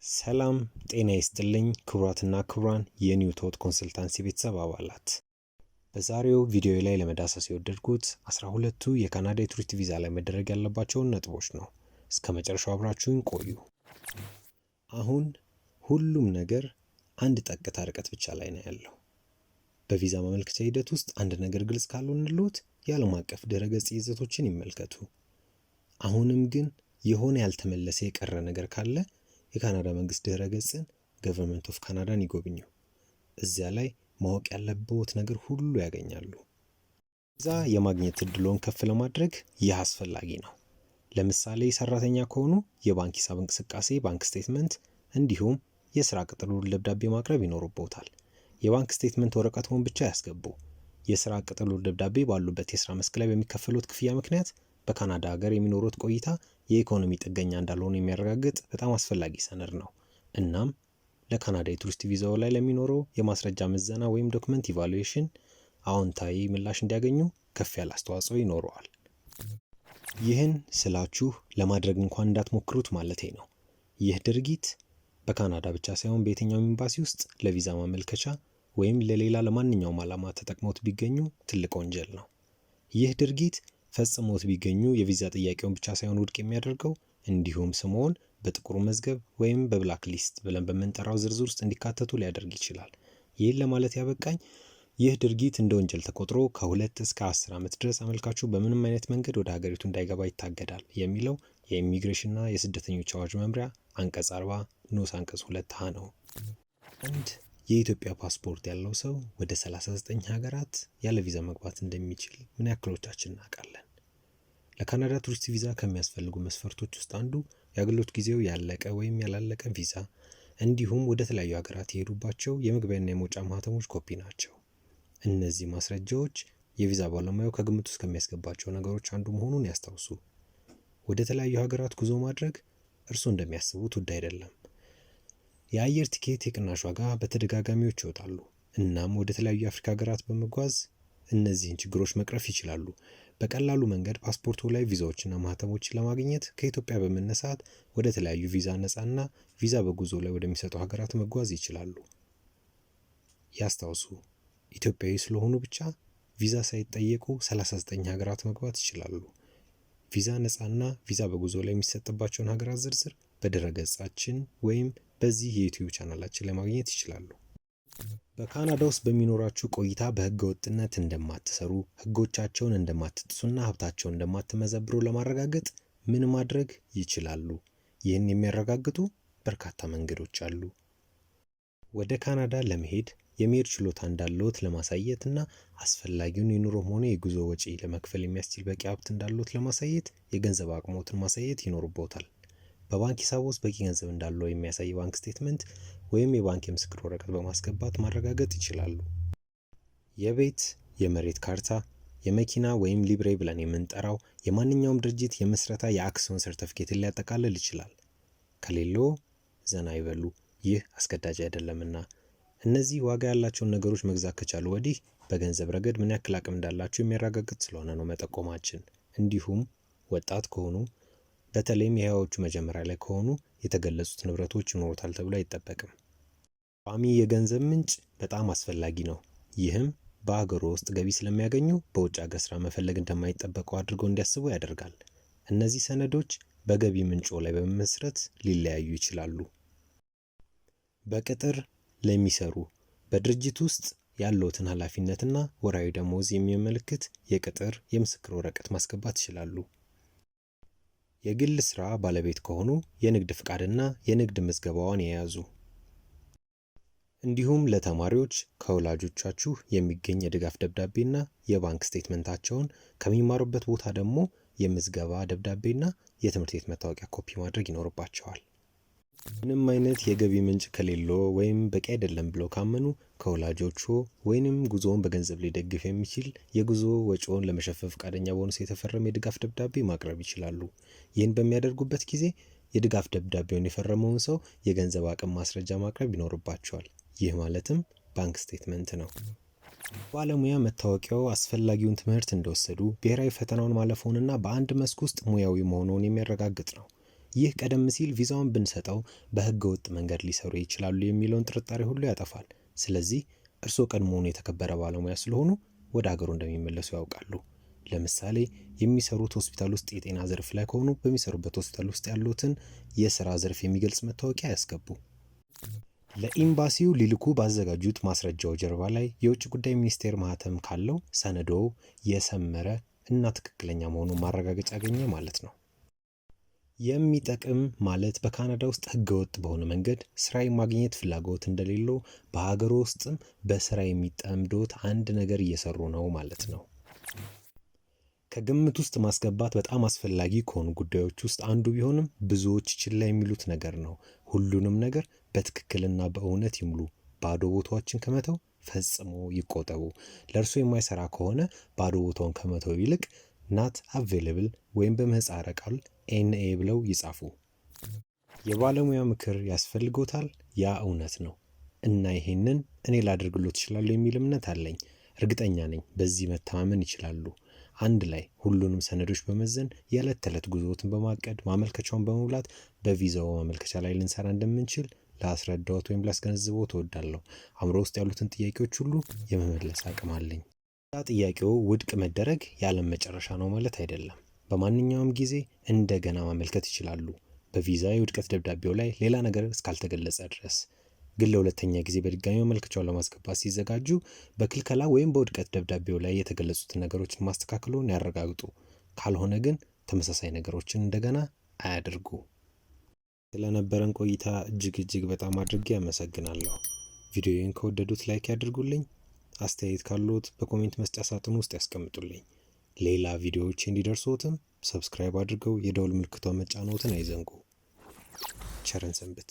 ሰላም ጤና ይስጥልኝ ክቡራትና ክቡራን የ New Thought Consultancy ቤተሰብ አባላት። በዛሬው ቪዲዮ ላይ ለመዳሰስ የወደድኩት 12ቱ የካናዳ የቱሪስት ቪዛ ላይ መደረግ ያለባቸውን ነጥቦች ነው። እስከ መጨረሻው አብራችሁን ቆዩ። አሁን ሁሉም ነገር አንድ ጠቅታ ርቀት ብቻ ላይ ነው ያለው። በቪዛ ማመልከቻ ሂደት ውስጥ አንድ ነገር ግልጽ ካልሆነልዎት የዓለም አቀፍ ድረ-ገጽ ይዘቶችን ይመልከቱ። አሁንም ግን የሆነ ያልተመለሰ የቀረ ነገር ካለ የካናዳ መንግስት ድረ ገጽን Government of Canada ን ይጎብኙ። እዚያ ላይ ማወቅ ያለብዎት ነገር ሁሉ ያገኛሉ። ቪዛ የማግኘት እድልዎን ከፍ ለማድረግ ይህ አስፈላጊ ነው። ለምሳሌ ሰራተኛ ከሆኑ የባንክ ሂሳብ እንቅስቃሴ bank statement፣ እንዲሁም የስራ ቅጥር ደብዳቤ ማቅረብ ይኖርብዎታል። የባንክ statement ወረቀትዎን ብቻ ያስገቡ። የስራ ቅጥር ደብዳቤ ባሉበት የስራ መስክ ላይ በሚከፈሉት ክፍያ ምክንያት በካናዳ ሀገር የሚኖሩት ቆይታ የኢኮኖሚ ጥገኛ እንዳልሆኑ የሚያረጋግጥ በጣም አስፈላጊ ሰነድ ነው። እናም ለካናዳ የቱሪስት ቪዛው ላይ ለሚኖረው የማስረጃ ምዘና ወይም document evaluation አዎንታዊ ምላሽ እንዲያገኙ ከፍ ያለ አስተዋጽኦ ይኖረዋል። ይህን ስላችሁ ለማድረግ እንኳን እንዳትሞክሩት ማለቴ ነው። ይህ ድርጊት በካናዳ ብቻ ሳይሆን በየትኛውም ኤምባሲ ውስጥ ለቪዛ ማመልከቻ ወይም ለሌላ ለማንኛውም ዓላማ ተጠቅመውት ቢገኙ ትልቅ ወንጀል ነው። ይህ ድርጊት ፈጽሞት ቢገኙ የቪዛ ጥያቄውን ብቻ ሳይሆን ውድቅ የሚያደርገው፣ እንዲሁም ስምዎን በጥቁሩ መዝገብ ወይም በ black list ብለን በምንጠራው ዝርዝር ውስጥ እንዲካተቱ ሊያደርግ ይችላል። ይህን ለማለት ያበቃኝ ይህ ድርጊት እንደ ወንጀል ተቆጥሮ ከ2 እስከ 10 ዓመት ድረስ አመልካቹ በምንም አይነት መንገድ ወደ ሀገሪቱ እንዳይገባ ይታገዳል የሚለው የኢሚግሬሽንና የስደተኞች አዋጅ መምሪያ አንቀጽ 40 ንዑስ አንቀጽ 2 ሀ ነው። አንድ የኢትዮጵያ ፓስፖርት ያለው ሰው ወደ 39 ሀገራት ያለ ቪዛ መግባት እንደሚችል ምን ያክሎቻችን እናውቃለን? ለካናዳ ቱሪስት ቪዛ ከሚያስፈልጉ መስፈርቶች ውስጥ አንዱ የአገልግሎት ጊዜው ያለቀ ወይም ያላለቀ ቪዛ እንዲሁም ወደ ተለያዩ ሀገራት የሄዱባቸው የመግቢያና የመውጫ ማህተሞች ኮፒ ናቸው። እነዚህ ማስረጃዎች የቪዛ ባለሙያው ከግምት ውስጥ ከሚያስገባቸው ነገሮች አንዱ መሆኑን ያስታውሱ። ወደ ተለያዩ ሀገራት ጉዞ ማድረግ እርስዎ እንደሚያስቡት ውድ አይደለም። የአየር ቲኬት የቅናሽ ዋጋ በተደጋጋሚዎች ይወጣሉ። እናም ወደ ተለያዩ የአፍሪካ ሀገራት በመጓዝ እነዚህን ችግሮች መቅረፍ ይችላሉ። በቀላሉ መንገድ ፓስፖርቱ ላይ ቪዛዎችና ማህተሞችን ለማግኘት ከኢትዮጵያ በመነሳት ወደ ተለያዩ ቪዛ ነፃና ቪዛ በጉዞ ላይ ወደሚሰጡ ሀገራት መጓዝ ይችላሉ። ያስታውሱ፣ ኢትዮጵያዊ ስለሆኑ ብቻ ቪዛ ሳይጠየቁ 39 ሀገራት መግባት ይችላሉ። ቪዛ ነፃና ቪዛ በጉዞ ላይ የሚሰጥባቸውን ሀገራት ዝርዝር በድረ ገጻችን ወይም በዚህ የ YouTube ቻናላችን ላይ ማግኘት ይችላሉ። በካናዳ ውስጥ በሚኖራችሁ ቆይታ በህገ ወጥነት እንደማትሰሩ፣ ህጎቻቸውን እንደማትጥሱና ሀብታቸውን እንደማትመዘብሩ ለማረጋገጥ ምን ማድረግ ይችላሉ? ይህን የሚያረጋግጡ በርካታ መንገዶች አሉ። ወደ ካናዳ ለመሄድ የመሄድ ችሎታ እንዳለዎት ለማሳየት እና አስፈላጊውን የኑሮም ሆነ የጉዞ ወጪ ለመክፈል የሚያስችል በቂ ሀብት እንዳለዎት ለማሳየት የገንዘብ አቅምዎትን ማሳየት ይኖርብዎታል። በባንክ ሂሳብ ውስጥ በቂ ገንዘብ እንዳለው የሚያሳይ bank statement ወይም የባንክ የምስክር ወረቀት በማስገባት ማረጋገጥ ይችላሉ። የቤት፣ የመሬት ካርታ፣ የመኪና ወይም ሊብሬ ብለን የምንጠራው የማንኛውም ድርጅት የምስረታ የአክሲዮን ሰርተፍኬትን ሊያጠቃልል ይችላል። ከሌለዎ ዘና ይበሉ፣ ይህ አስገዳጅ አይደለምና። እነዚህ ዋጋ ያላቸውን ነገሮች መግዛት ከቻሉ ወዲህ በገንዘብ ረገድ ምን ያክል አቅም እንዳላቸው የሚያረጋግጥ ስለሆነ ነው መጠቆማችን። እንዲሁም ወጣት ከሆኑ፣ በተለይም የሃያዎቹ መጀመሪያ ላይ ከሆኑ፣ የተገለጹት ንብረቶች ይኖሩታል ተብሎ አይጠበቅም። ቋሚ የገንዘብ ምንጭ በጣም አስፈላጊ ነው። ይህም በሀገሩ ውስጥ ገቢ ስለሚያገኙ በውጭ ሀገር ስራ መፈለግ እንደማይጠበቀው አድርገው እንዲያስቡ ያደርጋል። እነዚህ ሰነዶች በገቢ ምንጮ ላይ በመመስረት ሊለያዩ ይችላሉ። በቅጥር ለሚሰሩ በድርጅት ውስጥ ያለዎትን ኃላፊነትና ወርሃዊ ደመወዝ የሚያመለክት የቅጥር የምስክር ወረቀት ማስገባት ይችላሉ። የግል ስራ ባለቤት ከሆኑ የንግድ ፍቃድና የንግድ ምዝገባዋን የያዙ። እንዲሁም ለተማሪዎች ከወላጆቻችሁ የሚገኝ የድጋፍ ደብዳቤና የባንክ statement ኣቸውን፣ ከሚማሩበት ቦታ ደግሞ የምዝገባ ደብዳቤና የትምህርት ቤት መታወቂያ ኮፒ ማድረግ ይኖርባቸዋል። ምንም አይነት የገቢ ምንጭ ከሌለዎ ወይም በቂ አይደለም ብለው ካመኑ ከወላጆቹ ወይንም ጉዞውን በገንዘብ ሊደግፍ የሚችል፣ የጉዞ ወጪውን ለመሸፈን ፈቃደኛ በሆኑ ሰው የተፈረመ የድጋፍ ደብዳቤ ማቅረብ ይችላሉ። ይህን በሚያደርጉበት ጊዜ የድጋፍ ደብዳቤውን የፈረመውን ሰው የገንዘብ አቅም ማስረጃ ማቅረብ ይኖርባቸዋል። ይህ ማለትም bank statement ነው። ባለሙያ መታወቂያው አስፈላጊውን ትምህርት እንደወሰዱ፣ ብሔራዊ ፈተናውን ማለፍዎንና በአንድ መስክ ውስጥ ሙያዊ መሆኑን የሚያረጋግጥ ነው። ይህ ቀደም ሲል ቪዛውን ብንሰጠው በህገ ወጥ መንገድ ሊሰሩ ይችላሉ የሚለውን ጥርጣሬ ሁሉ ያጠፋል። ስለዚህ እርስዎ ቀድሞውኑ የተከበረ ባለሙያ ስለሆኑ ወደ ሀገሩ እንደሚመለሱ ያውቃሉ። ለምሳሌ የሚሰሩት ሆስፒታል ውስጥ የጤና ዘርፍ ላይ ከሆኑ በሚሰሩበት ሆስፒታል ውስጥ ያሉትን የስራ ዘርፍ የሚገልጽ መታወቂያ ያስገቡ። ለኤምባሲው ሊልኩ ባዘጋጁት ማስረጃው ጀርባ ላይ የውጭ ጉዳይ ሚኒስቴር ማህተም ካለው ሰነዶ የሰመረ እና ትክክለኛ መሆኑን ማረጋገጫ ያገኘ ማለት ነው። የሚጠቅም ማለት በካናዳ ውስጥ ህገወጥ በሆነ መንገድ ስራ የማግኘት ፍላጎት እንደሌለው፣ በሀገር ውስጥም በስራ የሚጠምዶት አንድ ነገር እየሰሩ ነው ማለት ነው። ከግምት ውስጥ ማስገባት በጣም አስፈላጊ ከሆኑ ጉዳዮች ውስጥ አንዱ ቢሆንም ብዙዎች ችላ የሚሉት ነገር ነው። ሁሉንም ነገር በትክክልና በእውነት ይሙሉ። ባዶ ቦታዎችን ከመተው ፈጽሞ ይቆጠቡ። ለእርሶ የማይሰራ ከሆነ ባዶ ቦታውን ከመተው ይልቅ not available ወይም በምህጻረ ቃል NA ብለው ይጻፉ። የባለሙያ ምክር ያስፈልጎታል፣ ያ እውነት ነው እና ይሄንን እኔ ላደርግሎት እችላለሁ የሚል እምነት አለኝ። እርግጠኛ ነኝ በዚህ መተማመን ይችላሉ። አንድ ላይ ሁሉንም ሰነዶች በመዘን፣ የዕለት ተዕለት ጉዞዎትን በማቀድ፣ ማመልከቻውን በመሙላት በቪዛው ማመልከቻ ላይ ልንሰራ እንደምንችል ላስረዳዎት ወይም ላስገነዝበዎት እወዳለሁ። አእምሮ ውስጥ ያሉትን ጥያቄዎች ሁሉ የመመለስ አቅም አለኝ። ጥያቄው ውድቅ መደረግ የዓለም መጨረሻ ነው ማለት አይደለም። በማንኛውም ጊዜ እንደገና ማመልከት ይችላሉ። በቪዛ የውድቀት ደብዳቤው ላይ ሌላ ነገር እስካልተገለጸ ድረስ ግን ለሁለተኛ ጊዜ በድጋሚ ማመልከቻውን ለማስገባት ሲዘጋጁ በክልከላ ወይም በውድቀት ደብዳቤው ላይ የተገለጹትን ነገሮችን ማስተካከሉን ያረጋግጡ። ካልሆነ ግን ተመሳሳይ ነገሮችን እንደገና አያድርጉ። ስለነበረን ቆይታ እጅግ እጅግ በጣም አድርጌ አመሰግናለሁ። ቪዲዮውን ከወደዱት like ያድርጉልኝ። አስተያየት ካሉት በ comment መስጫ ሳጥን ውስጥ ያስቀምጡልኝ። ሌላ ቪዲዮዎች እንዲደርሶትም subscribe አድርገው የደወል ምልክቷን መጫንዎትን አይዘንጉ። ቸር እንሰንብት።